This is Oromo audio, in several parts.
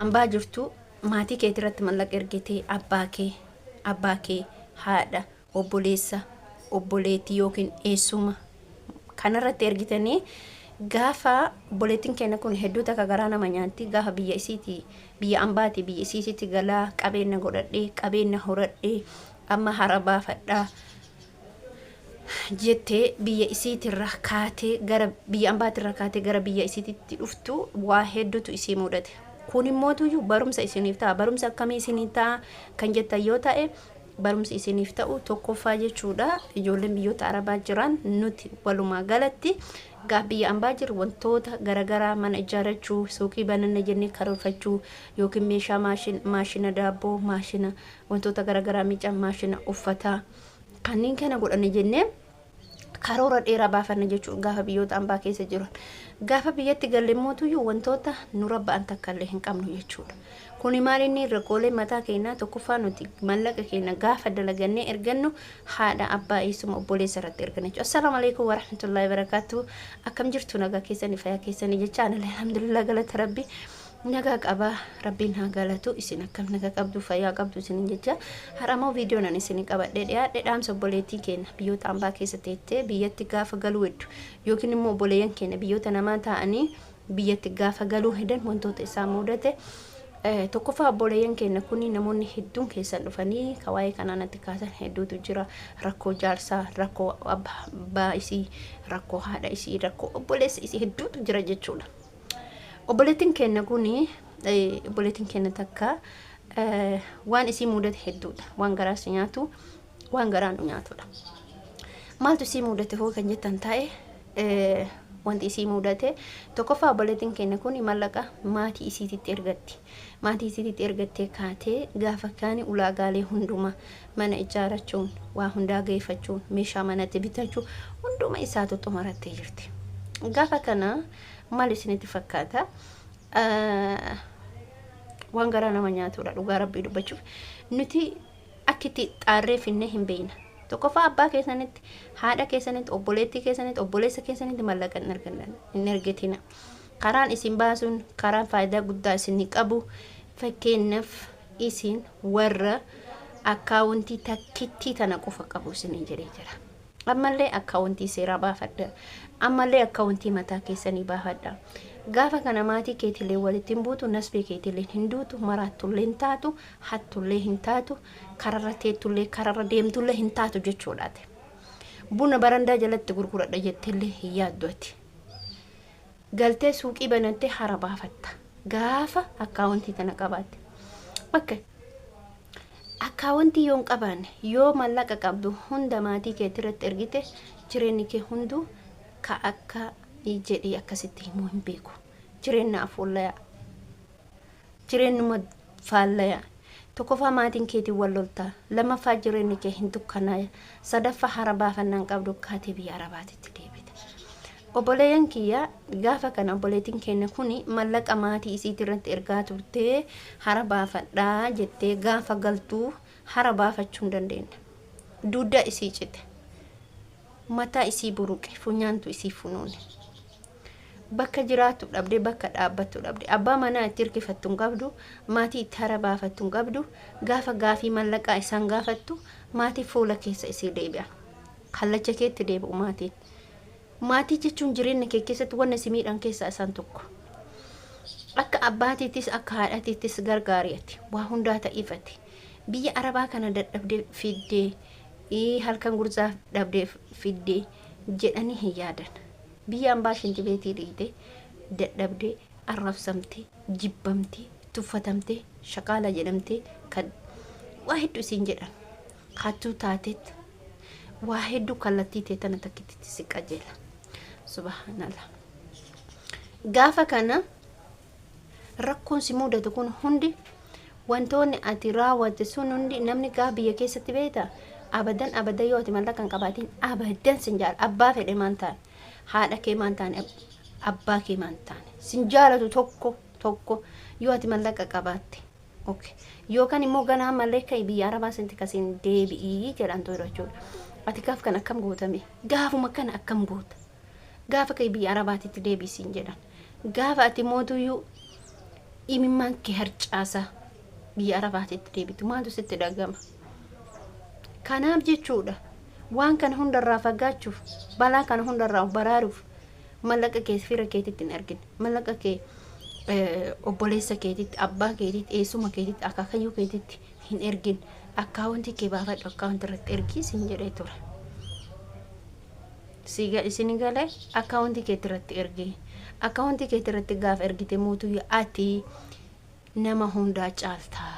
Ambaa jirtu maatii keetirratti mallaqa ergitee abbaa kee, abbaa kee, haadha, obboleessa, obboleettii yookiin eessuma kanarratti ergitanii gaafa obboleettiin keenya kun hedduu takka garaa nama nyaatti. Gaafa biyya isiiti, biyya ambaati, biyya isiititti galaa, qabeenya godhadhee, qabeenya horadhee, amma hara baafadhaa jettee biyya isiitirra kaatee gara biyya ambaatirra kaatee gara biyya isiititti dhuftu waa hedduutu isii mudate. Kun immootuyyuu barumsa isiniif ta'a. Barumsa akkamii isinii ta'a kan jettan yoo ta'e, barumsi isiniif ta'u tokkoffaa jechuudha. Ijoolleen biyyoota Arabaa jiran, nuti walumaa galatti gaaf biyya ambaa jiru wantoota garaagaraa, mana ijaarrachuu, suuqii bananna jennee karoorfachuu yookiin meeshaa maashina daabboo, maashina wantoota garaagaraa miican, maashina uffataa kanneen kana godhanne jennee karoora dheeraa baafanna jechuudha gaafa biyyoota ambaa keessa jiran. Gaafa biyyatti galle mootuyyuu wantoota nurra ba'an takka illee hin qabnu jechuudha. Kuni maal inni rakkoolee mataa keenyaa? Tokkoffaa, nuti mallaqa keenya gaafa dalagannee ergannu haadha, abbaa, eessuma, obboleessa irratti erganna jechuudha. Assalaamu alaikum warahmatullahi wabarakatuh. Akkam jirtu? Nagaa keessanii, fayyaa keessanii jecha. Ani alhamdulillah, galata Rabbi, nagaa qabaa, Rabbiin haa galatu. Isin akkam, nagaa qabdu, fayyaa qabdu isinin jecha. Har'amoo viidiyoo nan isin qabadhee dhiyaadhe dhaamsa obboleettii keenya biyyoota ambaa keessa teettee biyyatti gaafa galuu heddu yookiin immoo obboleeyyan keenya biyyoota namaa ta'anii biyyatti gaafa galuu hedan wantoota isaan mudate. Tokkoffaa, obboleeyyan keenya kuni namoonni hedduun keessan dhufanii ka waa'ee kanaa natti kaasan hedduutu jira. Rakkoo jaarsaa, rakkoo abbaa isii, rakkoo haadha isii, rakkoo obboleessa isii hedduutu jira jechuudha. Obboleettiin keenya kuni, obboleettiin keenya takka waan isii mudate hedduudha. Waan garaa si nyaatu, waan garaa nu nyaatudha. Maaltu isii mudate hoo kan jettan ta'e, wanti isii mudate tokkoffaa, obboleettiin keenya kun mallaqa maatii isiititti ergatti. Maatii isiititti ergattee kaatee gaafa kaani ulaagaalee hundumaa, mana ijaarachuun, waa hundaa geeffachuun, meeshaa manatti bitachuu, hunduma isaatu xumurattee jirti. Gaafa kana maal isinitti fakkaata? Waan garaa nama nyaatudha dhugaa Rabbii dubbachuuf. Nuti akka itti xaarree finnee hin beekna. Tokkoffaa, abbaa keessanitti, haadha keessanitti, obboleettii keessanitti, obboleessa keessanitti mallaqa hin argannan, hin ergitina. Karaan isin baasuun, karaan faayidaa guddaa isin qabu, fakkeenyaaf isin warra akkaawuntii takkittii tana qofa qabu isiniin jedhee jira. Ammallee akkaawuntii seeraa baafadha. Ammallee akkaawuntii mataa keessanii baafadha. Gaafa kana maatii keetillee walitti hin buutu, nasbee keetillee hin duutu, maraattullee hin taatu, hattullee hin taatu, kararra teettullee, kararra deemtullee hin taatu jechuudhaati. Buna barandaa jalatti gurguradha jetteellee hin yaaddu ati. Galtee suuqii banattee hara baafatta. Gaafa akkaawuntii tana qabaatte. Bakka akkaawuntii yoo hin qabaanne, yoo mallaqa qabdu hunda maatii keetirratti ergite, jireenyi kee hunduu ka akka jedhee akkasitti himuu hin beeku. Jireenya afuullayaa. Jireenyuma faallayaa. Tokkoffaa, maatiin keetiin wal loltaa. Lammaffaa, jireenyi kee hin dukkanaaya. Sadaffaa, hara baafannaan qabdu kaatee biyya Arabaatitti deebite. Obboleeyyan kiyya, gaafa kana obboleettiin keenya kuni mallaqa maatii isiitii irratti ergaa turtee hara baafadhaa jettee gaafa galtuu hara baafachuu hin dandeenye. Dugda isii cite. Mataa isii buruqe. Funyaantu isii funuune. Bakka jiraattu dhabde, bakka dhaabbattu dhabde. Abbaa manaa itti hirkifattu hin qabdu, maatii itti hara baafattu hin qabdu. Gaafa gaafii mallaqaa isaan gaafattu maatii fuula keessa isii deebi'a. Kallacha keetti deebi'u maatiin. Maatii jechuun jireenya kee keessatti wanna si miidhan keessaa isaan tokko. Akka abbaatiittis akka haadhatiittis gargaari ati. Waa hundaa ta'iif ati. Biyya Arabaa kana dadhabdee fiddee, halkan gurzaa dhabdee fiddee jedhanii hin yaadan. Biyya ambaa shintibeetii dhiite, dadhabdee, arrabsamtee, jibbamtee, tuffatamtee, shaqaala jedhamtee, kan waa hedduu isiin jedhan. Hattuu taateet waa hedduu kallattii ta'e tana takkitti si qajeela. Subhaanallah. Gaafa kana rakkoon si mudatu kun hundi, wantoonni ati raawwatte sun hundi, namni gaafa biyya keessatti beekta, abadan abadan yoo ati mallaqa hin qabaatin abadan sin jaala. Abbaa fedhe maan taane, haadha kee maan taane, abbaa kee maan taane, sin jaalatu. Tokko tokko yoo ati mallaqa qabaatte, okay. Yookaan immoo ganaa malee ka'e biyya Arabaa sinti kasiin deebi'ii jedhantu jechuudha. Ati gaaf kana akkam gootame? Gaafuma kana akkam goota? Gaafa ka'e biyya Arabaatitti deebisiin jedhan. Gaafa ati mootuyyuu Imimmaan kee harcaasaa biyya Arabaatitti deebitu maaltu sitti dhagama? Kanaaf jechuudha, waan kana hundarraa fagaachuuf, balaa kana hundarraa of baraaruuf, mallaqa kee fira keetitti hin argine, mallaqa kee obboleessa keetitti, abbaa keetitti, eessuma keetitti, akaakayyuu keetitti hin ergin. Akkaawuntii kee baafadhu, akkaawuntii irratti ergii sin jedhee ture. Isin galee akkaawuntii keetti irratti ergii. Akkaawuntii keetti irratti gaafa ergite mootuu ati nama hundaa caaltaa.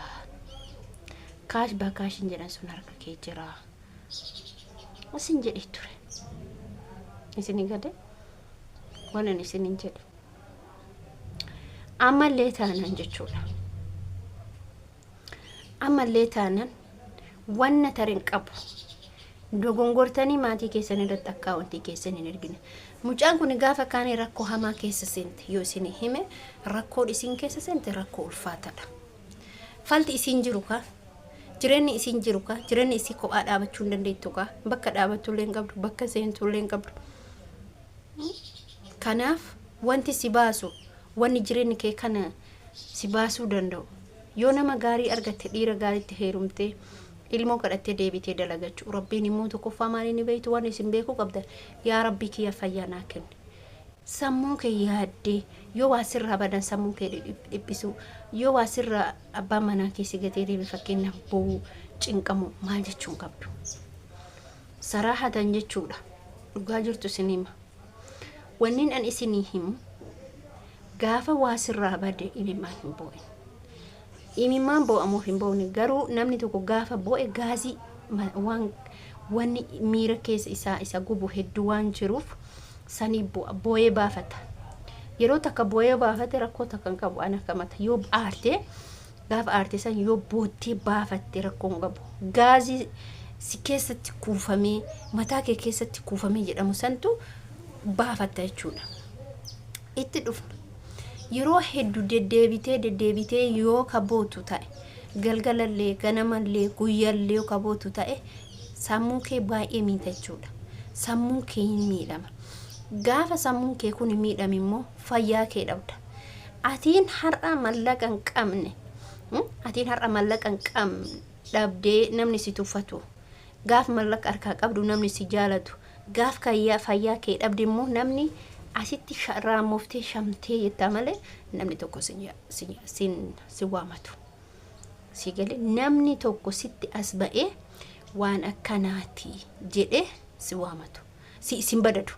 Cash baakaashin jedhan sun harka kee jira. Isin jedhee ture. Isin galee waan ani isinin jedhu. Ammallee taanaan jechuudha. Ammallee taanaan wanna tarin qabu. Dogongortanii maatii keessan irratti akkaawuntii keessan hin ergine. Mucaan kun gaafa kaanii rakkoo hamaa keessa seente yoo isin hime, rakkoon isin keessa seente rakkoo ulfaataadha. Falti isin jiru ka, jireenyi isin jiru ka, jireenyi isii kophaa dhaabachuu hin dandeettu ka, bakka dhaabattullee hin qabdu, bakka seentullee hin qabdu. Kanaaf wanti si baasu, wanni jireenya kee kana si baasuu danda'u, yoo nama gaarii argatte, dhiira gaariitti heerumtee, ilmoo kadhattee deebitee dalagachuu. Rabbiin immoo tokkoffaa maaliin ni beektu, waan isin beekuu qabdan, yaa Rabbii kiyya fayyaa naa kenni. Sammuu kee yaaddee yoo waa sirraa badan sammuu kee dhiphisuu, yoo waa sirraa abbaan manaa kee si gatee deeme fakkeenyaaf boo'uu, cinqamuu maal jechuun qabdu. Saraahatan jechuudha. Dhugaa jirtu isin hima. Wannin an isinii himu, gaafa waa sirraa bade imimmaan hin boo'in. Imimmaan boo'amuuf hin boo'ne, garuu namni tokko gaafa boo'e gaazii waan wanni miira keessa isaa isa gubu hedduu waan jiruuf sanii boo'ee baafata. Yeroo takka boo'ee baafate rakkoo takka hin qabu. Ana kamata yoo aarte, gaafa aarte san yoo boottee baafatte rakkoo hin qabu. Gaazii si keessatti kuufamee, mataa kee keessatti kuufamee jedhamu santu baafatta jechuudha. Itti dhufna. Yeroo hedduu deddeebitee deddeebitee yoo ka bootu ta'e, galgalallee, ganamallee, guyyallee yoo ka bootu ta'e, sammuu kee baay'ee miita jechuudha. Sammuun kee hin miidhama. Gaafa sammuun kee kun miidhame immoo fayyaa kee dhabda. Atiin har'a mallaqa hin qabne, atiin har'a mallaqa hin qabne dhabdee namni si tuffatu, gaaf mallaqa harkaa qabdu namni si jaalatu, gaaf fayyaa kee dhabde immoo namni asitti raammoftee shamtee jettaa malee namni tokko si waamatu. Si galee namni tokko sitti as ba'ee waan akkanaati jedhee si waamatu. Si sin badadu.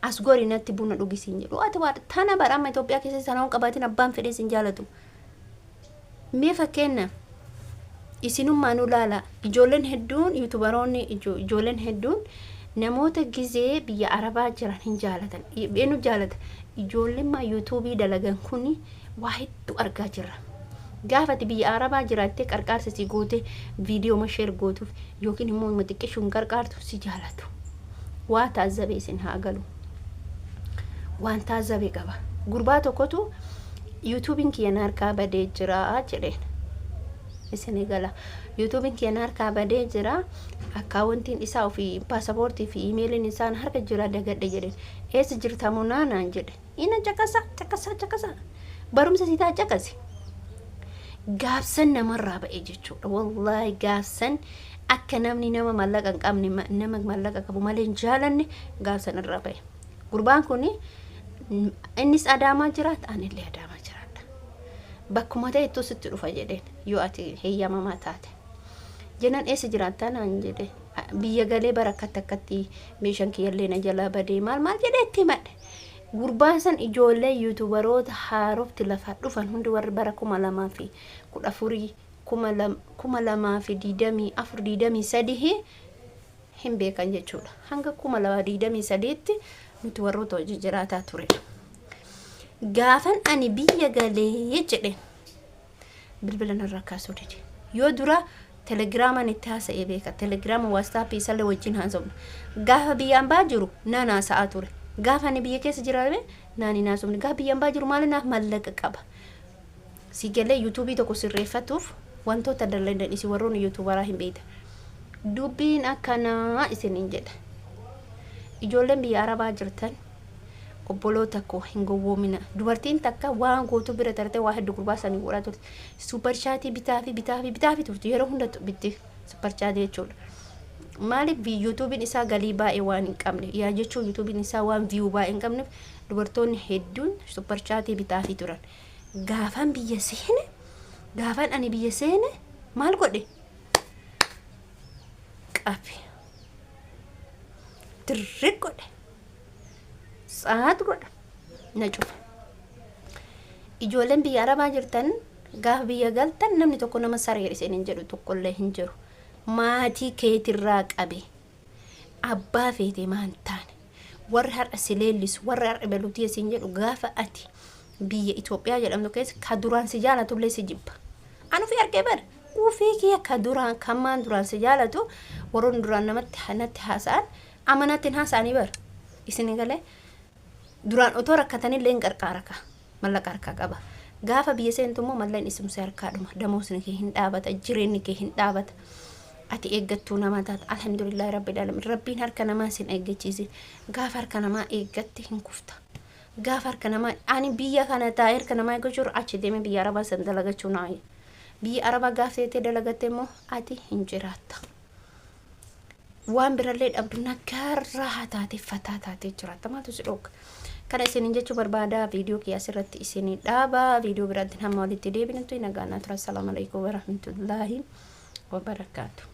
As gori natti buna dhugi siin jedhu. Ati waa tana bara amma Itoophiyaa keessatti sana hin qabaatin abbaan fedhee sin jaalatu. Mee fakkeenyaaf isinummaa nu laala, ijoolleen hedduun, yuutubaroonni, ijoolleen hedduun namoota gizee biyya Arabaa jiran hin jaalatan. Eenyu jaalata? Ijoolleen yuutuubii dalagan kuni waa hedduu argaa jirra. Gaafa ati biyya Arabaa jiraattee qarqaarsa si goote, viidiyoo share gootuuf yookiin immoo xiqqishuun qarqaartu, si jaalatu. Waa taazzabe isin haa galu. Waan taazzabe qaba. Gurbaa tokkotu "Yuutuubiin kiyya na harkaa badee jira" jedheen. Isin gala. "Yuutuubiin kiyya na harkaa badee jira. Akkaawuntiin isaa ofii paasapoortii fi iimeeliin isaa na harka jira, dagadhe" jedheen. "Eessa jirta munaa?" naan jedhe. Ina caqasa caqasa caqasa. Barumsa sitaa caqase. Gaafsan namarraa ba'e jechuudha. Wallaahi gaafsan akka namni nama mallaqa hin qabne nama mallaqa qabu malee hin jaalanne gaafsan irraa ba'e. Gurbaan kun innis Adaamaa jiraata, anillee Adaamaa jiraadha. "Bakkuma ta'ettuu sitti dhufa" jedheen, "yoo ati heeyyamamaa taate." Jennaan "Eessa jiraattaa?" naan jedhe. Biyya galee bara akkatti akkatti meeshaan kiyyallee na jalaa badee maal maal jedhee itti himadhe. Gurbaan san ijoollee yuutubaroota haarofti lafaa dhufan hundi, warri bara 2014, 2024, 23 hin beekan jechuudha. Hanga 2023tti nuti warroota hojii jiraataa turedha. Gaafan ani biyya galee jedheen bilbila narraa kaasuu dide. Yoo dura telegiraamaan itti haasa'ee beeka. Telegiraama, waastaappii isallee wajjin haasofna. Gaafa biyyaan baa jiru naan haasa'aa ture. Gaafa ani biyya keessa jiraame naan hin haasofne. Gaafa biyyaan baa jiru maal naaf mallaqa qaba. Si galee yuutuubii tokko sirreeffatuuf wantoota dalagan isin warroonni yuutuubaraa hin beektan. Dubbiin akkanaa isiniin jedha. Ijoolleen biyya Arabaa jirtan Obboloota koo, hin gowwoomina. Dubartiin takka waan gootuu bira tartee waa hedduu gurbaa sanii godhaa turte. Super chat bitaa fi bitaa fi bitaa fi turte, yeroo hunda bitti super chat jechuudha. Maaliif? YouTubeiin isaa galii baay'ee waan hin qabne yaa jechuun, YouTubeiin isaa waan view baay'ee hin qabneef dubartoonni hedduun super chat bitaa fi turan. Gaafan biyya seene, gaafan ani biyya seene maal godhe? Qabe. Dirri godhe. Tsaat godha. Na cufa. Ijoolleen biyya Arabaa jirtan, gaafa biyya galtan namni tokko nama saree isiniin jedhu tokkollee hin jiru. Maatii keetirraa qabe. Abbaa feete maan taane. Warri har'a si leellisu, warri har'a belutii siin jedhu, gaafa ati biyya Itoophiyaa jedhamtu keessa ka duraan si jaalatullee si jibba. Ani ofii argee bara. Ufii kiyya ka duraan kamaan duraan si jaalatu, warroonni duraan namatti natti haasa'an amanatti hin haasa'anii bara. Isin galee duraan otoo rakkatanillee hin qarqaara ka mallaqa harkaa qaba. Gaafa biyya seentu immoo mallaqni isimsee harkaa dhuma. Damoosni kee hin dhaabata, jireenyi kee hin dhaabata. Ati eeggattuu namaa taata. Alhamdulillahi rabbil alamin. Rabbiin harka namaa sin eeggachiisin. Gaafa harka namaa eeggatte hin kufta. Gaafa harka namaa, ani biyya kana taa'ee harka namaa eeggachuu irra achi deemee biyya Arabaa san dalagachuu naa. Biyya Arabaa gaafa teettee dalagatte immoo ati hin jiraatta. Waan birallee dhabdu nagaarraa taatee fataa taatee jiraatta. Maaltu si dhooqa? Kana isinin jechuu barbaada. Viidiyoo kiyya asirratti isinii dhaaba. Viidiyoo biraatti hamma walitti deebinutti nagaa naa tura. Assalaamu alaikum warahmatullaahi wabarakaatu.